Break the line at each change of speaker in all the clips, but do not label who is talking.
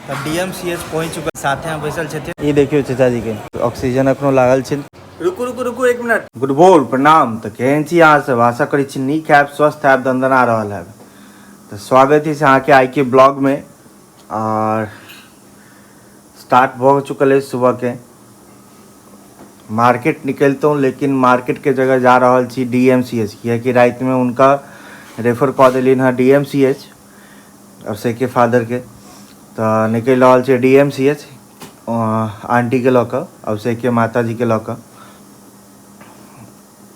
तऽ D M C H पहुँच चुकल, साथे में बैसल छथिन।
ई देखियौ चाचा जी के ऑक्सीजन अखनो लागल छै।
रुकू रुकू रुकू, एक मिनट।
गुड भोर, प्रणाम। तऽ केहन छी अहाँ सब? आशा करै छी नीक हैब, स्वस्थ हैब, दनदना रहल हैब। तऽ स्वागत अछि अहाँके आइ के ब्लॉग में। और स्टार्ट भऽ चुकल अछि सुबह के। मार्केट निकलतहुँ, लेकिन मार्केट के जगह जा रहल छी डी एम सी एच, कियाकि रातिमे हुनका रेफर कऽ देलियनि हँ डी एम सी एच अभिषेकके फादरके। तऽ निकलि रहल छै डी एम सी एच आंटीके लऽ कऽ, अभिषेकके माताजीके लऽ कऽ,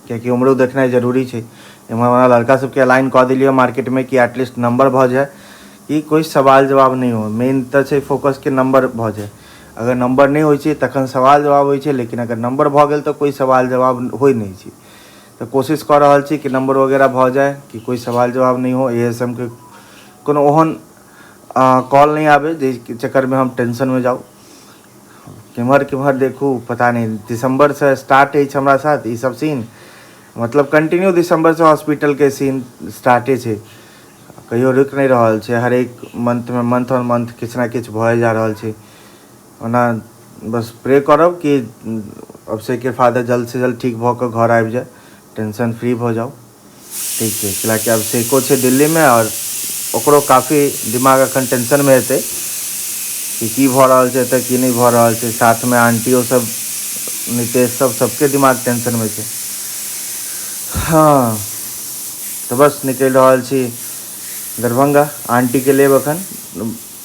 कियाकि उम्हरो देखनाइ जरूरी छै। एम्हर हमरा लड़का सबके अलाइन कऽ देलियै मार्केटमे कि एटलीस्ट नंबर भऽ जाए, कि कोइ सवाल जवाब नहि हो। मेन तऽ छै फोकस के नंबर भऽ जाए। अगर नंबर नहि होइ छै तखन सवाल जवाब होइ छै, लेकिन अगर नंबर भऽ गेल तऽ कोइ सवाल जवाब होइ नहि छै। तऽ कोशिश कऽ रहल छी कि नंबर वगैरह भऽ जाए, कि कोइ सवाल जवाब नहि हो, ए एस एम के कोनो ओहन कॉल नहि आबै जाहि चक्करमे हम टेंशनमे जाउ। केम्हर केम्हर देखू पता नहि। दिसम्बरसँ स्टार्ट अछि हमरा साथ ई सब सीन, मतलब कंटिन्यू दिसम्बरसँ हॉस्पिटलके सीन स्टार्टे छै, कहियो रुकि नहि रहल छै। हरेक मंथमे मंथ ऑन मंथ किछु ने किछु भए जा रहल छै। ओना बस प्रे करब कि अभिषेकके फादर जल्दसँ जल्द ठीक भऽ कऽ घर आबि जाय, टेंशन फ्री भऽ जाउ। ठीक छै, कैलाकि अभिषेको छै दिल्लीमे आओर ओकरो काफी दिमाग एखन टेंशनमे हेतै कि की भऽ रहल छै एतऽ, की नहि भऽ रहल छै। साथमे आंटियो सब, नितेश सब, सबके दिमाग टेंशनमे छै। हँ, तऽ बस निकलि रहल छी दरभंगा। आंटीके लेब एखन,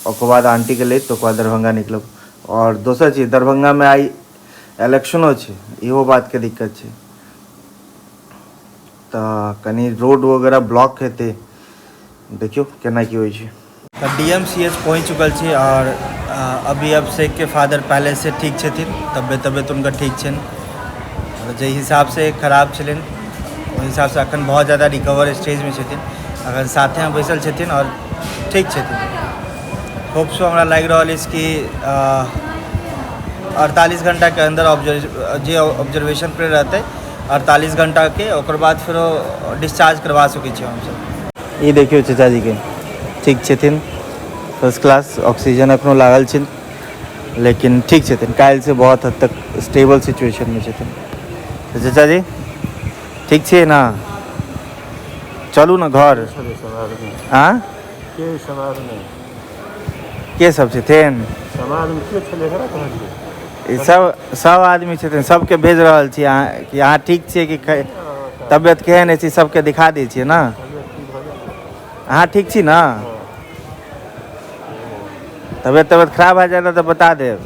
ओकर बाद आंटीके लैत ओकर बाद दरभंगा निकलब। आओर दोसर चीज, दरभंगामे आइ इलेक्शनो छै, इहो बातके दिक्कत छै, तऽ कनि रोड वगैरह ब्लॉक हेतै। देखियौ केना की होइ छै।
तऽ डी एम सी एच पहुँच चुकल छी आओर अभी अभिषेकके फादर पहलेसँ ठीक छथिन, तबियत तबियत हुनकर ठीक छनि। आओर जाहि हिसाबसँ खराब छलनि ओहि हिसाबसँ अखन बहुत ज्यादा रिकवर स्टेजमे छथिन। अखन साथेमे बैसल छथिन आओर ठीक छथिन। होप सो हमरा लागि रहल अछि कि 48 घण्टाके अन्दर जे ऑब्जर्वेशन पर रहतै 48 घण्टाके, ओकर बाद फेरो डिस्चार्ज करवा सकै छी हमसब।
ई देखियौ चाचा जी के ठीक छथिन, फर्स्ट क्लास। ऑक्सीजन अखनो लागल छै, लेकिन ठीक छथिन। काल्हिसँ बहुत हद तक स्टेबल सिचुएशनमे छथिन। तऽ चाचा जी ठीक छियै ने? चलू ने घर। आँ,
के समाजमे
के सब छथिन?
समाजमे के छलै, एकरा कहलियै?
ई सब सब आदमी छथिन, सबके भेज रहल छी अहाँ कि अहाँ ठीक छियै कि तबियत केहन अछि, सबके दिखा दै छियै ने। अहाँ ठीक छी ने? तबियत तबियत खराब भए जायत तऽ बता देब।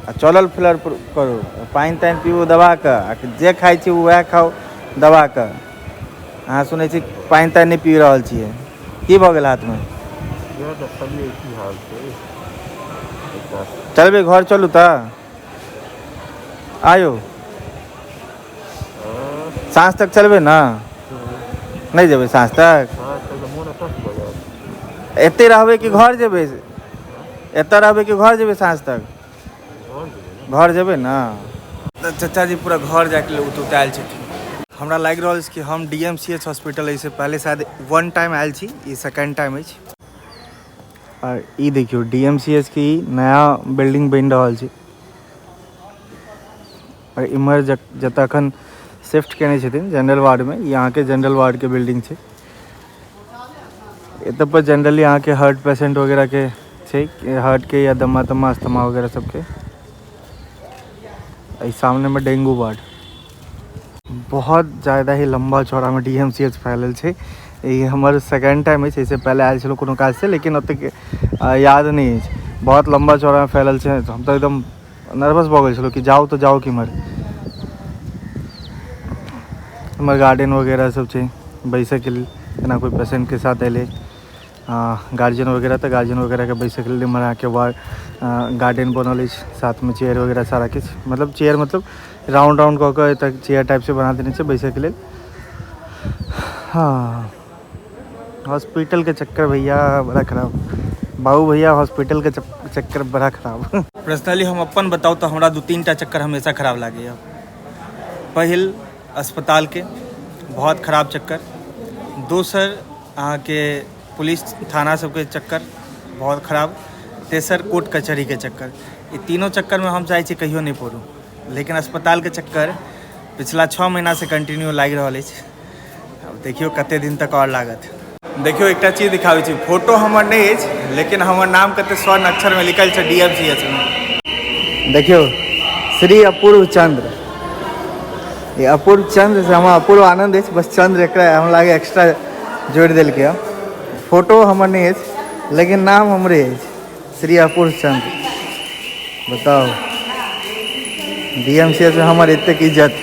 आ चलल फिरल करू, पानि तानि पीबू दबा कऽ, आ जे खाइ छी वएह खाउ दबा कऽ। अहाँ सुनै छी पानि तानि नहि पी रहल छियै, की भऽ गेल हाथमे?
की हाल छै?
चलबै घर? चलू तऽ आयौ, साँझ तक चलबै ने? नहि जेबै साँझ तक? एते रहबै कि घर जेबै? एतऽ रहबै कि घर जेबै साँझ तक? घर जेबै ने।
तऽ चाचा जी पूरा घर जाके लिए उतुतायल छथिन। हमरा लागि रहल अछि कि हम D M C H hospital एहिसँ पहले शायद वन टाइम आयल छी, ई सेकेंड टाइम अछि।
आओर ई देखियौ डी एम सी एच के ई नया बिल्डिंग बनि रहल छै। आओर इम्हर जतऽ एखन शिफ्ट केने छथिन जनरल वार्डमे, ई अहाँके जनरल वार्डके बिल्डिंग छै। एतऽ पर जनरली अहाँके हार्ट पेशेंट वगैरहके छै, हार्टके या दमा तमा अस्थमा वगैरह सबके। एहि सामनेमे डेंगू वार्ड। बहुत ज़्यादा ही लम्बा चौड़ामे डी एम सी एच फैलल छै। ई हमर सेकेंड टाइम अछि, एहिसँ पहिले आयल छलहुँ कोनो काजसँ, लेकिन ओतेक याद नहि अछि। बहुत लम्बा चौड़ामे फैलल छै। हम तऽ एकदम नर्वस भऽ गेल छलहुँ कि जाउ तऽ जाउ केम्हर। हमर गार्डन वगैरह सब छै बैसैके लेल, जेना कोइ पेशेंटके साथ अयलै गार्जियन वगैरह, तऽ गार्जियन वगैरहके बैसैके लेल इम्हर अहाँके वार्ड गार्डन बनल अछि, साथमे चेयर वगैरह सारा किछु, मतलब चेयर मतलब राउंड राउंड कऽ कऽ एतऽ चेयर टाइपसँ बना देने छै बैसैके लेल। हाँ, हॉस्पिटलके चक्कर भैया बड़ा खराब, बाबू भैया, हॉस्पिटलके चक्कर बड़ा खराब।
पर्सनली हम अपन बताउ तऽ हमरा 2-3 टा चक्कर हमेशा खराब लागैए। पहिल अस्पतालके बहुत खराब चक्कर, दोसर अहाँके पुलिस थाना सबके चक्कर, बहुत खराब, तेसर कोर्ट कचहरीके चक्कर। ई तीनों चक्करमे हम चाहै छी कहियो नहि पड़ू, लेकिन अस्पतालके चक्कर पिछला 6 महीनासँ कंटिन्यू लागि रहल अछि। आब देखियौ कते दिन तक आओर लागत। देखियौ एकटा चीज दिखाबै छी, फोटो हमर नहि अछि लेकिन हमर नाम कते स्वर्ण अक्षरमे लिखल छै DMCH मे।
देखियौ श्री अपूर्व चंद्र, ये अपूर्व चंद्र से हमरा अपूर्व आनंद अछि, बस चंद्र एकरा हमरा लागे एक्स्ट्रा जोड़ि देलकै हँ। फोटो हमर नहि अछि लेकिन नाम हमरे अछि, श्री अपूर्व चंद्र। बताउ DMCH में हमर एतेक इज्जत,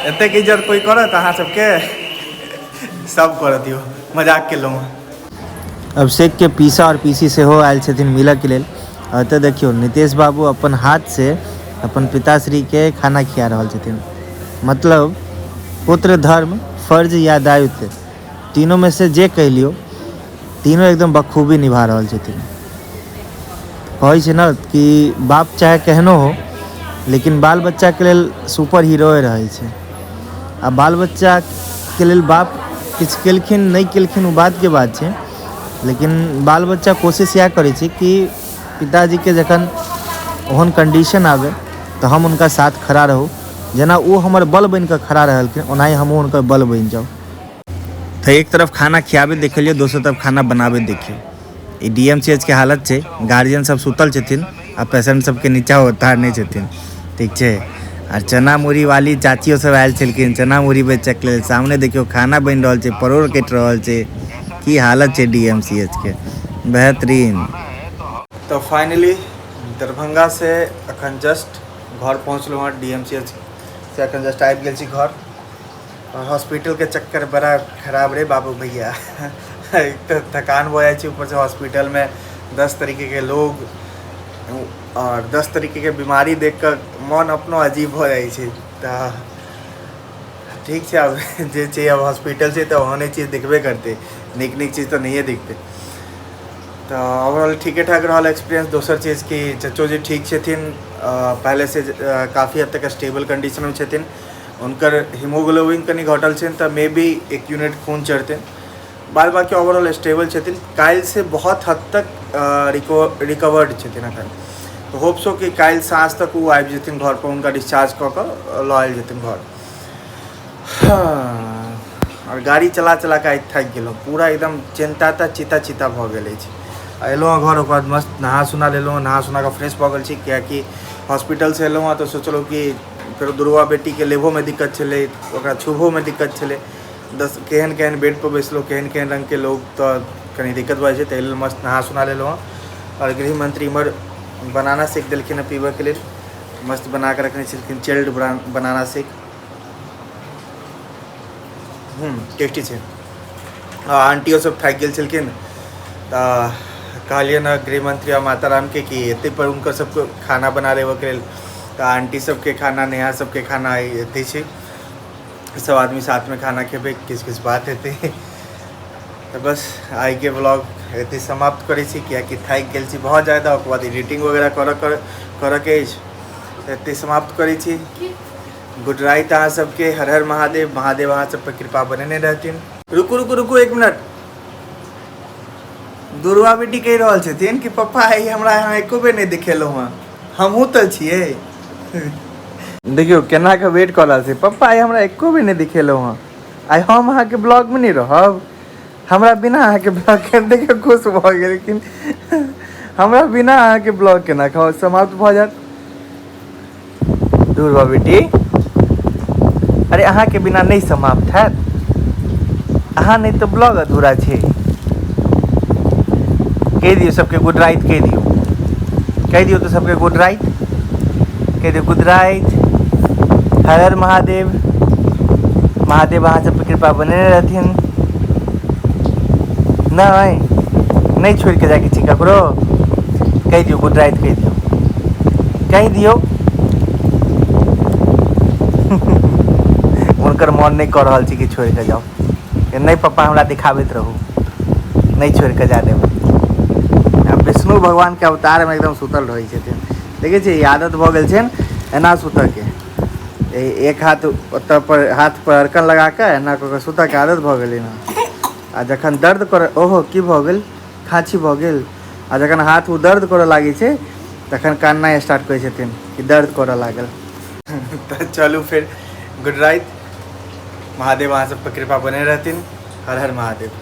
एतेक इज्जत कोई करत अहाँ सबके? सब करत यौ, मजाक केलहुँ। अभिषेक के पीसा और पीसी सेहो आयल छथिन मिलऽ के लेल। एतऽ देखियौ नितेश बाबू अपन हाथ से अपन पिताश्री के खाना खिया रहल छथिन। मतलब पुत्र धर्म, फर्ज या दायित्व, तीनों में से जे कहि लियौ, तीनों एकदम बखूबी निभा रहल छथिन। कहै छै ने कि बाप चाहे केहनो हो लेकिन बाल बच्चाके लेल सुपर हीरोए रहै छै। आ बाल बच्चाके लेल बाप किछु केलखिन नहि केलखिन ओ बादके बात छै, लेकिन बाल बच्चा कोशिश इएह करै छै कि पिताजीके जखन ओहन कंडीशन आबै तऽ हम हुनका साथ खड़ा रहू, जेना ओ हमर बल बनि कऽ खड़ा रहलखिन ओनाही हमहूँ हुनकर बल बनि जाउ। तऽ एक तरफ खाना खियाबैत देखलियै, दोसर तरफ खाना बनाबैत देखियौ। ई डी एम सी H के हालत छै, गार्जियन सब सुतल छथिन आ पेशेंट सबके नीचा उतारने छथिन, ठीक छै। आर चना मुरही वाली चाचियो सब आयल छलखिन चना मुरही बेचक लेल। सामने देखियौ खाना बनि रहल छै, परोड़ कटि रहल छै। की हालत छै डी एम सी एच के, बेहतरीन।
तऽ फाइनली दरभंगा से अखन जस्ट घर पहुँचलहुँ हँ, डी एम सी एच से अखन जस्ट आबि गेल छी घर। और हॉस्पिटल के चक्कर बड़ा खराब रे बाबू भैया, एक तऽ थकान भऽ जाइ छै, ऊपर से हॉस्पिटल में 10 तरीके के लोग और 10 तरीके के बीमारी देख कऽ मन अपनो अजीब भऽ जाइ छै। तऽ ठीक छै, आब जे छै आब हॉस्पिटल छै तऽ ओहने चीज दिखबे करतै, नीक नीक चीज तऽ नहिए दिखतै। तऽ ओवरऑल ठीके ठाक रहल एक्सपीरियंस। दोसर चीज कि चचो जी ठीक छथिन, पहले से काफ़ी हद तक स्टेबल कंडीशन में छथिन। हुनकर हीमोग्लोबिन कनि घटल छनि तऽ मे बी 1 यूनिट खून चढ़तनि, बाद बाकी ओवरऑल स्टेबल छथिन। काल्हि से बहुत हद तक रिकवर्ड छथिन अखन, तऽ होप सो कि काल्हि साँझ तक ओ आबि जेथिन घर पर, हुनका डिस्चार्ज कऽ कऽ लऽ आयल जेथिन घर। हाँ, आओर गाड़ी चला चला कऽ आइ थाकि गेलहुँ पूरा, एकदम चिन्ता तऽ चिता चिता भऽ गेल अछि। अयलहुँ हँ घर, ओकर बाद मस्त नहा सुना लेलहुँ हँ, नहा सुना कऽ फ्रेश भऽ गेल छी, किएकि हॉस्पिटलसँ एलहुँ हँ तऽ सोचलहुँ कि फेरो दुर्गा बेटीके लेबहोमे दिक्कत छलै, ओकरा छुबहोमे दिक्कत छलै। दस केहन केहन बेडपर बैसलहुँ, केहन केहन रङ्गके लोक, तऽ कनि दिक्कत भऽ जाइ छै, ताहि लेल मस्त नहा सुना लेलहुँ हँ। आओर गृहमन्त्री इम्हर बनाना शेक देलखिन हँ पीबऽके लेल, मस्त बना कऽ रखने छलखिन चिल्ड बनाना शेक, टेस्टी छै। आ आंटियो सब थाकि गेल छलखिन तऽ कहलियनि हँ गृहमन्त्री आ माता रामके कि एतै पर हुनकर सबके खाना बना लेबऽके लेल। तऽ आंटी सबके खाना, नेहा सबके खाना एतै छै, सब आदमी साथमे खाना खेबै, किछु किछु बात हेतै। तऽ बस आइके ब्लॉग एतै समाप्त करै छी, कियाकि थाकि गेल छी बहुत ज्यादा, ओकर बाद एडिटिंग वगैरह करऽके अछि, तऽ एतै समाप्त करै छी। गुड राइत अहाँ सबके, हर हर महादेव, महादेव अहाँ सब पर कृपा बनेने रहथिन। रुकू रुकू रुकू 1 मिनट, दुर्गा बेटी कहि रहल छथिन कि पप्पा आइ हमरा अहाँ एको बेर नहि देखेलहुँ हँ, हमहूँ तऽ छियै। देखियौ केना कऽ वेट कऽ रहल छै, पप्पा आइ हमरा एको बेर नहि देखेलहुँ हँ, आइ हम अहाँके ब्लॉगमे नहि रहब, हमरा बिना अहाँके ब्लॉग के देखियौ खुश भऽ गेलखिन, हमरा बिना अहाँके ब्लॉग केना समाप्त भऽ जायत। दुर्गा बेटी, अरे अहाँके बिना नहि समाप्त हैत, अहाँ नहि तऽ ब्लॉग अधूरा छै। कहि दियौ सबके गुड राइत, कहि दियौ, कहि दियौ तऽ सबके गुड राइत, कहि दियौ गुड राइत, हर हर महादेव, महादेव अहाँ सब पर कृपा बनेने रहथिन। नहि नहि छोड़ि कऽ जायके छै ककरो, कहि दियौ गुड राइत, कहि दियौ, कहि दियौ। हुनकर मन नहि कऽ रहल छै कि छोड़ि कऽ जाउ, नहि पप्पा हमरा दिखाबैत रहू, नहि छोड़ि कऽ जा देब। आ विष्णु भगवानके अवतारमे एकदम सुतल रहै छथिन, देखै छियै आदत भऽ गेल छनि एना सुतऽके, एक हाथ ओतऽ पर हाथ पर अरकन लगा कऽ एना कऽ कऽ सुतऽके आदत भऽ गेलै हँ। आ जखन दर्द कर, ओहो की भऽ गेल, खाँसी भऽ गेल। आ जखन हाथ ओ दर्द करऽ लागै छै तखन काननाइ स्टार्ट करै छथिन कि दर्द करऽ लागल। तऽ चलू फेर गुड राति, महादेव अहाँ सबके कृपा बने रहथिन। हर हर महादेव।